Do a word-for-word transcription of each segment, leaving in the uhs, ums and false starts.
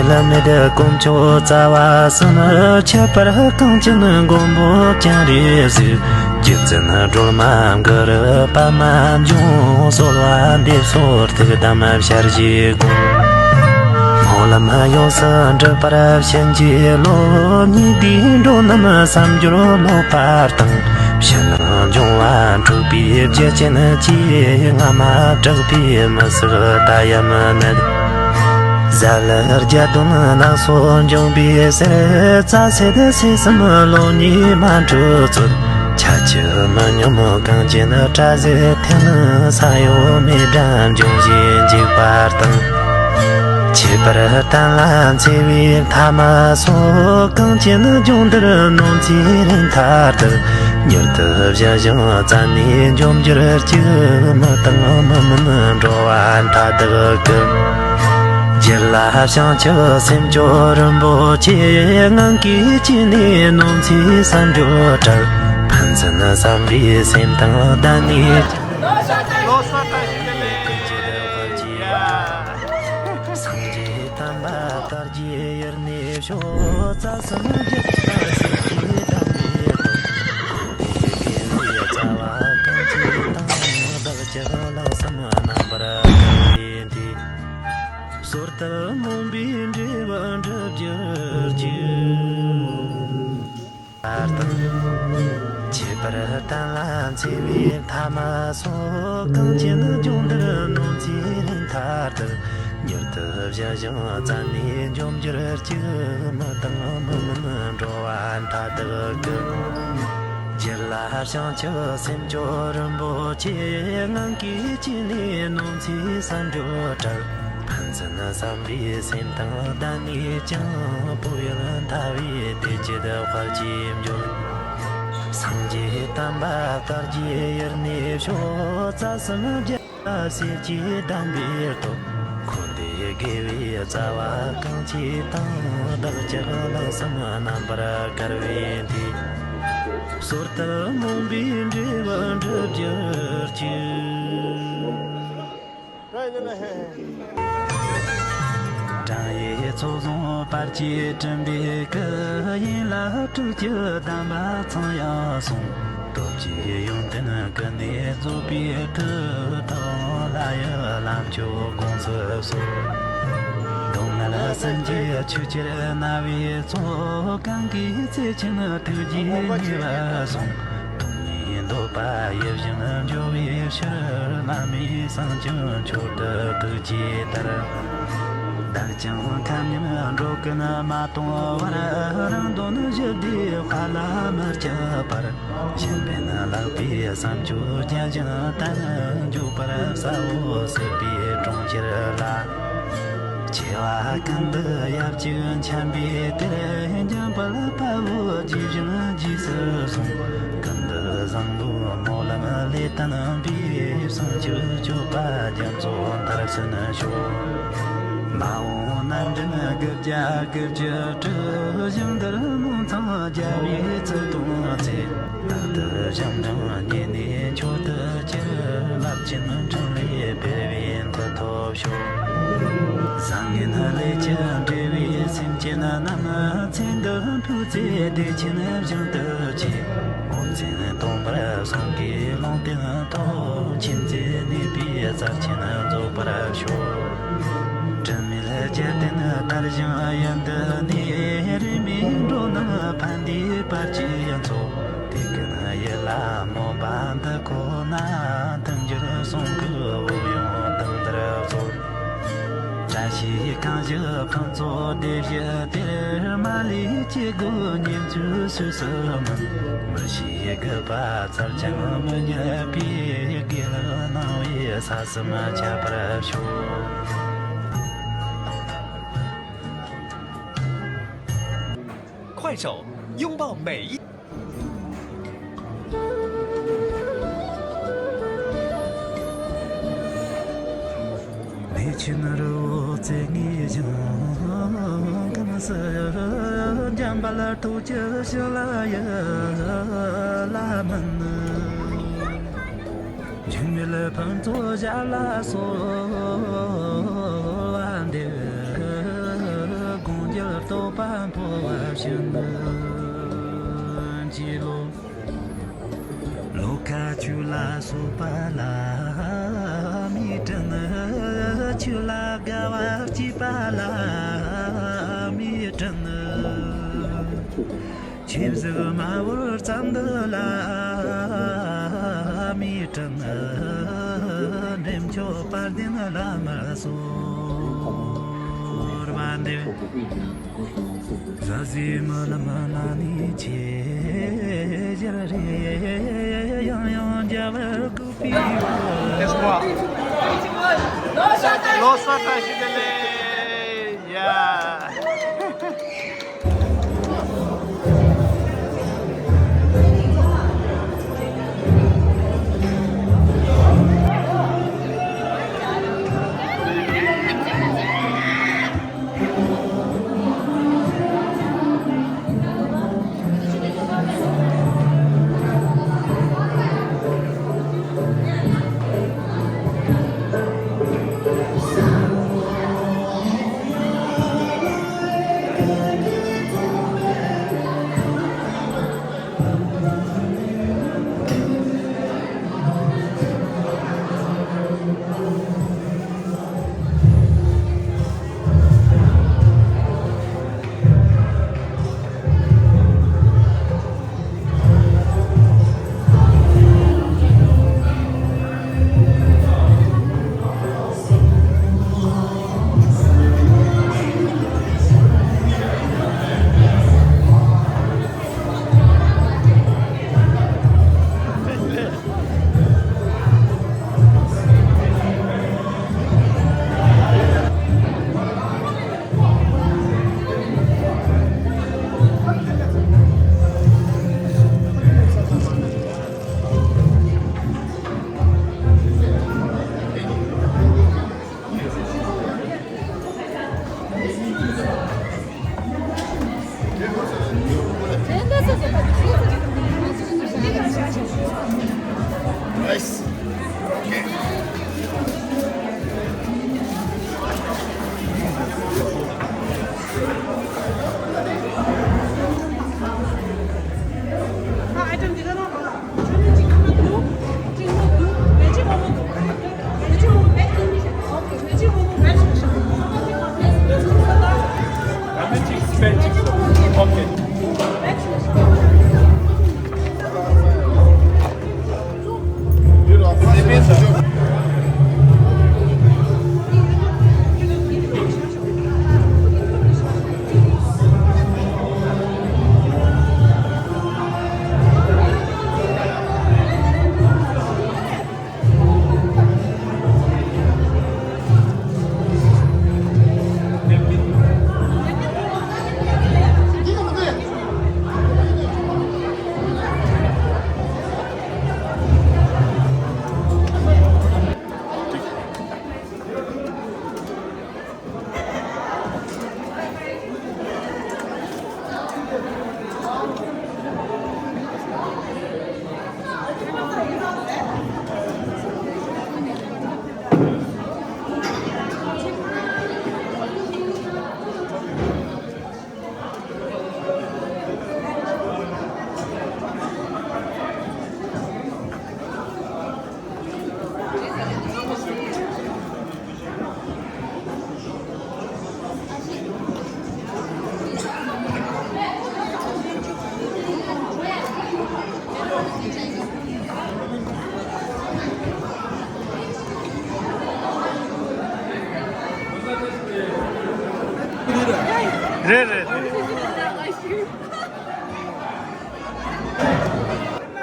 བླ་མེད་དཀོན་མཆོག་རྩ་བ་གསུམ། ཁྱད་པར་གངས་ཅན་མགོན་པོ་སྤྱན་རས་གཟིགས། རྗེ་བཙུན་སྒྲོལ་མ་གུ་རུ་པདྨ་འབྱུང་། གསོལ་བ་འདེབས་སོ་ཐུགས་དམ་ཞལ་བཞེས་དགོངས། སྨོན་ལམ་ཡོངས་སུ་འགྲུབ་པར་བྱིན་གྱིས་རློབས། ཉེ་དུའི་འགྲོ་རྣམས་བསམ་སྦྱོར་ལོག་པར་བཏང་། ཕྱི་ནང་འབྱུང་བ་འཁྲུགས་པའི་རྒྱུ་ཅན་གྱིས། སྔ་མ་དྲག་པོས་མི་བསྲེགས་ད་ཡང་མི་ནད། གཟའ་ལྷག་བརྒྱད་སྟོན་ནག་སོགས་འབྱུང་བའི་ཟེར། རྩ་སེལ་ཚེས་གསུམ་ལོ་གཉིས་མ་འཁྲུགས་ཚུལ། ཆ་ཆུ་མི་སྙོམས་གངས་ཅན་བཀྲ་ཟེར་འཐེན། ས་གཡོ་མེ་འདྲ་འབྱུང་བཞིན་འཇིག་པར་བཏང་། ཁྱད་པར་གཏན་ལ་འཚེ་བའི་མཐའ་མ་སོགས། གངས་ཅན་ལྗོངས་འདིར་ནོར་འཚེའི་རིམ་མཐར་ཐུག། མྱུར་དུ་ཞི་ཞིང་བཙན་ནས་འཇོམས་གྱུར་ཅིག། མི་དང་མི་མིན་འགྲོ་བ་མཐའ་དག་གི། རྒྱུད་ལ་བྱང་ཆུབ་སེམས་མཆོག་རིན་པོ་ཆེ། ངང་གིས་བསྐྱེད་ནས་ནོར་འཚེའི་བསམ་སྦྱོར་བྲལ། ཕན་ཚུན་བསམ་པའི་སེམས་དང་ལྡན་ནས། སངས་རྒྱས་བསྟན་པ་དར་རྒྱས་ཡུན་གནས་ཤོག། རྩ་གསུམ་རྒྱལ་བ་སྲས་ཀྱི་བདག་པོའི་ཐོག། དགེ་བའི་རྩ་བ་གང་ཚེ་དང་། བདག་ཅག་ལྷག་བསམ་རྣམ་པར་དག་པའི་མཐུས། ཟོར་ལྟར་རྨོངས་པའི་འབྲས་བུ་འགྲུབ་གྱུར་ཅིག། ཁྱད་པར་གཏན་ལ་འཚེ་བའི་མཐའ་མ་སོགས། གངས་ཅན་ལྗོངས་འདིར་ནོར་འཚེའི་རིམ་མཐར་ཐུག། མྱུར་དུ་ཞི་ཞིང་བཙན་ནས་འཇོམས་གྱུར་ཅིག། མི་དང་མི་མིན་འགྲོ་བ་མཐའ་དག་གི། རྒྱུད་ལ་བྱང་ཆུབ་སེམས་མཆོག་རིན་པོ་ཆེ། ངང་གིས་བསྐྱེད་ནས་ནོར་འཚེའི་བསམ་སྦྱོར་བྲལ། ཕན་ཚུན་བསམ་པའི་སེམས་དང་ལྡན་ནས་ཀྱང་། བོད་ཡུལ་མཐའ་བའི་བདེ་སྐྱིད་དཔལ་གྱིས་འབྱོར། སངས་རྒྱས་བསྟན་པ་དར་རྒྱས་ཡུན་གནས་ཤོག། རྩ་གསུམ་རྒྱལ་བ་སྲས་ཀྱི་བདག་པོའི་ཐོག། འཁོར་འདས་དགེ་བའི་རྩ་བ་གང་ཚེ་དང་། བདག་ཅག་ལྷག་བསམ་རྣམ་པར་དཀར་བའི་མཐུས། ཟོར་ལྟར་རྨོངས་པའི་འབྲས་བུ་འགྲུབ་གྱུར་ཅིག། བགྲང་ཡས་ཚོགས་བཟང་བར་ཆད་འགྲིམ་པའི་སྐུ། ཡིན་ལ་སྤྲུལ་སྐྱེས་གདམས་པ་ཚངས་དབྱངས་གསུང་། སྟོབས་ཀྱིས་ཡོན་ཏན་ཀུན་ནས་རྫོགས་པའི་མཐུས། ཐོབ་ལ་ཡི་ལམ་མཆོག་དགོངས་སུ་གསོལ། སྡུག་བསྔལ་སེམས་ཀྱི་ཆོས་ཕྱིར་མནར་བའི་ཚོགས། གང་གིས་བརྩེ་ཆེན་ཐུགས་རྗེས་མཉེས་པར་བཟུང་། སྡུག་བསྔལ་འདོད་པ་ཡིད་བཞིན་འཇོ་བའི་ཕྱིར། བླ་མའི་གསུང་ཀྱང་མཆོག་ཏུ་ཐུགས་རྗེ་ལྟར། བདག་ཀྱང་ཁ་ཉིན་འགྲོ་ཀུན་མ་གཏོང་བར། རང་དོན་ཞི་བདེའི་དཔལ་ལ་མི་སྐྱིད་པར། གཞན་ཕན་བརླག་པའི་བསམ་སྤྱོད་བརྒྱ་བྱིན་གཏན། འཇུག་པར་ཟབ་བོ་སྲིད་པའི་གྲོང་ཁྱེར་ལ། སྐྱེ་བ་ཀུན་ཏུ་ཡབ་གཅིག་འཆམ་པའི་དེར། འཇམ་དཔལ་དཔའ་བོས་རྗེས་བཞིན་རྗེས་སུ་བཟུང་། ཀུན་ཏུ་བཟང་པོའི་སྨོན་ལམ་ལས་བརྟན་པའི། བྱང་ཆུབ་སྤྱོད་པ་རྒྱ་མཚོ་མཐར་སོན་ཤོག། མ་འོངས་རྣམ་འདྲེན་དགུ་བརྒྱ་དགུ་བཅུ་དྲུག། ཞིང་འདིར་མང་ཚང་རྒྱལ་བའི་ཚུལ་སྟོན་ཚེ། རྟག་ཏུ་ཞིང་འབྲིང་མཉེས་ནས་མཆོག་ཏུ་གྱུར། རླབས་ཆེན་འཕྲིན་ལས་འཕེལ་བའི་མཐུ་ཐོབ་ཤོག། བཟང་ངན་ལས་ཀྱིས་འབྲེལ་བའི་སེམས་ཅན་རྣམས། ཚེ་འདི་འཕོས་ཚེ་བདེ་ཆེན་ཞིང་དུ་སྐྱེས། འོད་མཚན་སྟོང་པར་གསུང་གིས་ལུང་བསྟན་ཐོབ། མཁྱེན་བརྩེ་ནུས་པའི་རྩལ་ཆེན་རྫོགས་པར་ཤོག། དྲི་མེད་རྒྱལ་བསྟན་དར་ཞིང་ཡུན་བརྟན་ནས། རིས་མེད་འགྲོ་རྣམས་ཕན་བདེའི་བར་གྱི་མཚོ། དེ་ཀུན་ཡིད་ལ་སྨོན་པ་འདི་ཁོ་ན། མཐུན་འགྱུར་གསུང་གི་འོད་ཡོངས་དུང་ལྟར་སྩོལ། བཀྲ་ཤིས་གང་བཞུགས་ཕུན་ཚོགས་སྡེ་བཞི་དེར། མ་ལུས་སྐྱེ་དགུའི་ཉེས་འཛུགས་སོས་སུ་མིན། མི་ཤེས་རྒུད་པ་ཚར་ཀྱང་མི་ཉམས་པའི། དགེ་ལེགས་སྣང་བས་ས་གསུམ་ཁྱབ་པར་ཤོག། 快手，拥抱每一 མེ་ཆེན་རི་བོ་རྩེ་ལྔའི་ཞིང་ཁམས་སུ། འཇམ་དཔལ་ཐུགས་ཀྱི་བྱིན་རླབས་ཡིད་ལ་སྨིན། འབྱུང་བའི་ཕུན་ཚོགས་ཞབས་ལ་གསོལ་བ་འདེབས། རྟོགས་པ་འཕོ་བ་བཞིན་དུ་འགྱེད་ལོ། ལོ་ཁ་ཆུ་ལ་སོགས་པ་ལ་མི་དྲན། ཆུ་ལ་དགའ་བ་སྐྱིད་པ་ལ་མི་དྲན། ཆོས་གཟུགས་མ་བོར་ཙམ་འདི་ལ་མི་དྲན། འདྲེན་མཆོག་དཔལ་ལྡན་བླ་མ་གསོལ་བ་འདེབས། ཟ་ཟི་མ་ལ་མ་ན་ནི་ཆེ་ཞར་རེ་ཡང་ཡང་རྒྱ་བར་ཀུ་པི་ཀོ། Espoir. Los Sakashi de Leia. རེད་རེད་རེད།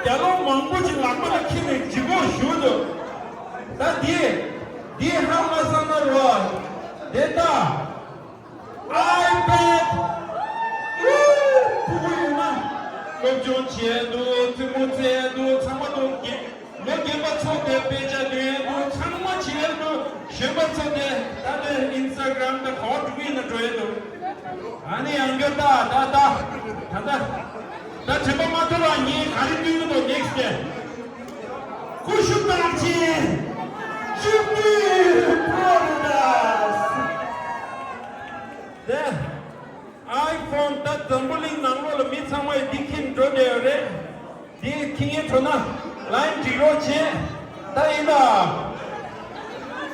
རྒྱ་ལོ་མང་པོ་ཅིག་ལག་པ་ལ་འཁྱེར་ནས་ལྗིད་ཁོག་ཞུ་འདུག་ད་འདི་འདི་ཧ་མ་སང་ན་རོ། དེ་ད་ཨའི་པེད། ཕྲུ་གུ་ཡོད་ན་སློབ་སྦྱོང་བྱས་འདུག་རྩེད་མོ་རྩེ་འདུག་ཚང་མ་འདུག་ལོ་རྒན་པ་ཚོ་དེ་དཔེ་ཆ་འདོན་འདུག་ཚང་མ་བྱས་འདུག་གཞོན་པ་ཚོ་དེ་ད་ལྟ་ཨིན་སི་ཊ་གྷི་རམ་དང་ག་བ་འགྲོ་གི་ཡིན་ན་འགྲོ་ཡས་འདུག་ཨ་ནི་ཡང་སྐྱར་ད་ད་ད་ད་ད་ད་དྲན་པ་མ་ཐོར་བ་ངས་ག་རེ་སྟོན་གི་འདུག་ནེག་སི་ཊི་དེ། ཀུ་ཤུ་རྟགས་ཅན་བཅུ་བདུན་པོ་རུ་དཱས། དེ། ཨ།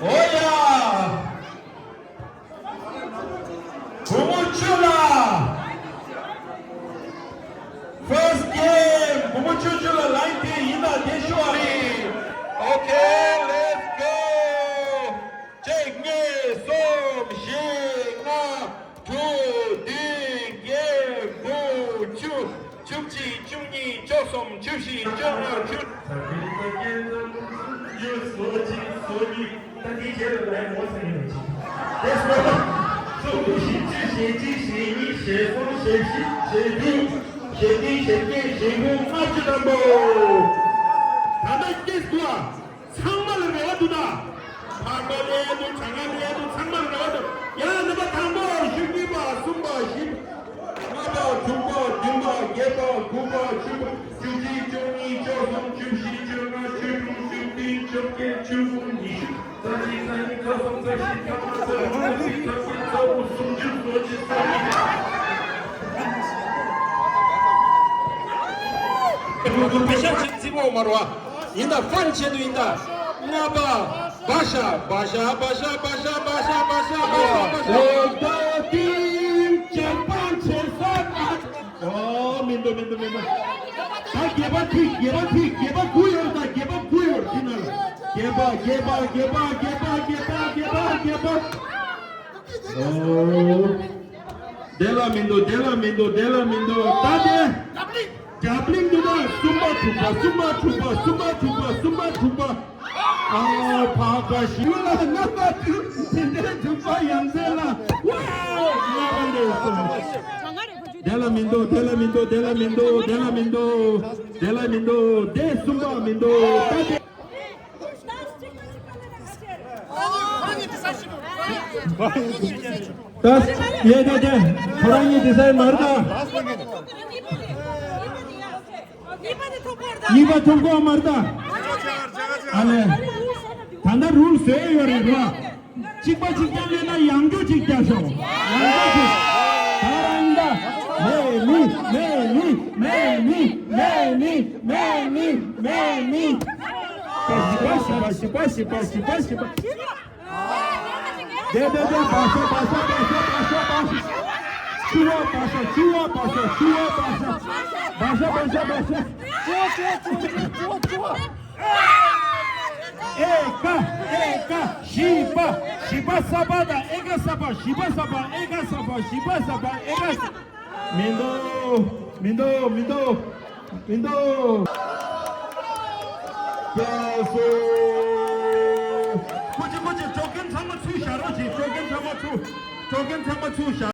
ཨོ་ཡ། བུ་མོ་བཅུ་ལ། First game བུ་མོ་བཅུ་བཅུ་ལ་line དེ་ཡིན་ན་དེ་ཤོ་ཨ་རེད། Okay, let's go. གཅིག་གཉིས་གསུམ་བཞི་ལྔ་དྲུག་བདུན་བརྒྱད་དགུ་བཅུ། བཅུ་གཅིག་བཅུ་གཉིས་བཅུ་གསུམ་བཅུ་བཞི་བཅུ་ལྔ་བཅུ། ཚང་མ་ལ་རེ་བ་འདུག་ད། ཕར་པ་ལས་འདུག་གྱང་ང་ལས་འདུག་ཚང་མ་ལ་རེ་བ་འདུག་ཡ་ནུ་པ་དང་པོ་བཞི་གཉིས་པ་གསུམ་པ་བཞི་པ་ལྔ་པ་དྲུག་པ་བདུན་པ་བརྒྱད་པ་དགུ་པ་བཅུ་པ་བཅུ་གཅིག་བཅུ་གཉིས་བཅུ་གསུམ་བཅུ་བཞི་བཅུ་ལྔ་བཅུ་དྲུག་བཅུ་བདུན་བཅོ་བརྒྱད་བཅུ་དགུ་ཉི་ཤུ། ཡིན་ད་ཕན་ཆེད་དུ་ཡིན་ད། ལྔ་པ། བ་ཤ་བ་ཤ། ཨོ་མི་འདུག་མི་འདུག་མི་འདུག་ད་བརྒྱད་པ་ཐིག་བརྒྱད་པ་ཐིག་བརྒྱད་པ་དགུ་ཡོད་ད། བརྒྱད་པ་དགུ་ཡོད་དེ་ན་ལ། བརྒྱད་པ་བརྒྱད་པ་བརྒྱད་པ། ཨོ། དེ་ལ་མི་འདུག་དེ་ལ་མི་འདུག་དེ་ལ་མི་འདུག་ད་དེ། རྒྱབ་གླིང་དུ་ད་གསུམ་པ་དྲུག་པ་གསུམ་པ་དྲུག་པ་གསུམ་པ་དྲུག་པ་གསུམ་པ་དྲུག་པ། ཨ་ཕ་ཁ་ཤི་ལ་ན་ད་དུ་དེ་འདྲའི་དྲུག་པ་ཡང་ཚེ་ལ་ཝའོ་ལ་བ་ལེ་སོ། དེ་ལ་མི་འདུག་དེ་ལ་མི་འདུག་དེ་ལ་མི་འདུག་དེ་ལ་མི་འདུག་དེ་ལ་མི་འདུག་དེ་གསུམ་པ་མི་འདུག་ད་དེ། ད་ཡེ་ད་དེ་ཁོ་རང་གཉིས་དེ་སའི་མར་ད། གཉིས་པ་ཐུག་གོ་མར་ད། ཨ་ལེ། ད་ལྟ་རུལ་བཟོས་ཡོད་རེད་ར། གཅིག་པ་གཅིག་རྐྱང་ལེན་ན་ཡང་རྒྱུ་གཅིག་རྒྱག་ཤོག་ཡང་རྒྱུ་གཅིག་ད་རང་ད། མེ་མི་མེ་མི་མེ་མི་མེ་མི་མེ་མི་མེ་མི། ཤི་པ་ཤི་པ་ཤི་པ་ཤི་པ་ཤི་པ་ཤི་པ། དེ་དེ་དེ་བ་ཤ་བ་ཤ་བ་ཤ་བ་ཤ་བ་ཤ། ཆུ་བ་བ་ཤ་ཆུ་བ་བ་ཤ་ཆུ་བ་བ་ཤ། བ་ཤ་བ་ཤ་བ་ཤ། ཨེ་ཀ་ཨེ་ཀ་བཞི་པ་བཞི་པ་ས་པ་དང་ཨེ་ཀ་ས་པ་བཞི་པ་ས་པ་ཨེ་ཀ་ས་པ་བཞི་པ་ས་པ་ཨེ་ཀ་ས། མི་འདུག་མི་འདུག་མི་འདུག་མི་འདུག་ཡ་སོ། ཀུ་ཅི་ཀུ་ཅི་ཀྲོ་ཀན་ཚང་མ་ཚུར་བཞག་རོགས་གྱིས། ཀྲོ་ཀན་ཚང་མ་ཚུར། ཀྲོ་ཀན་ཚང་མ་ཚུར་བཞག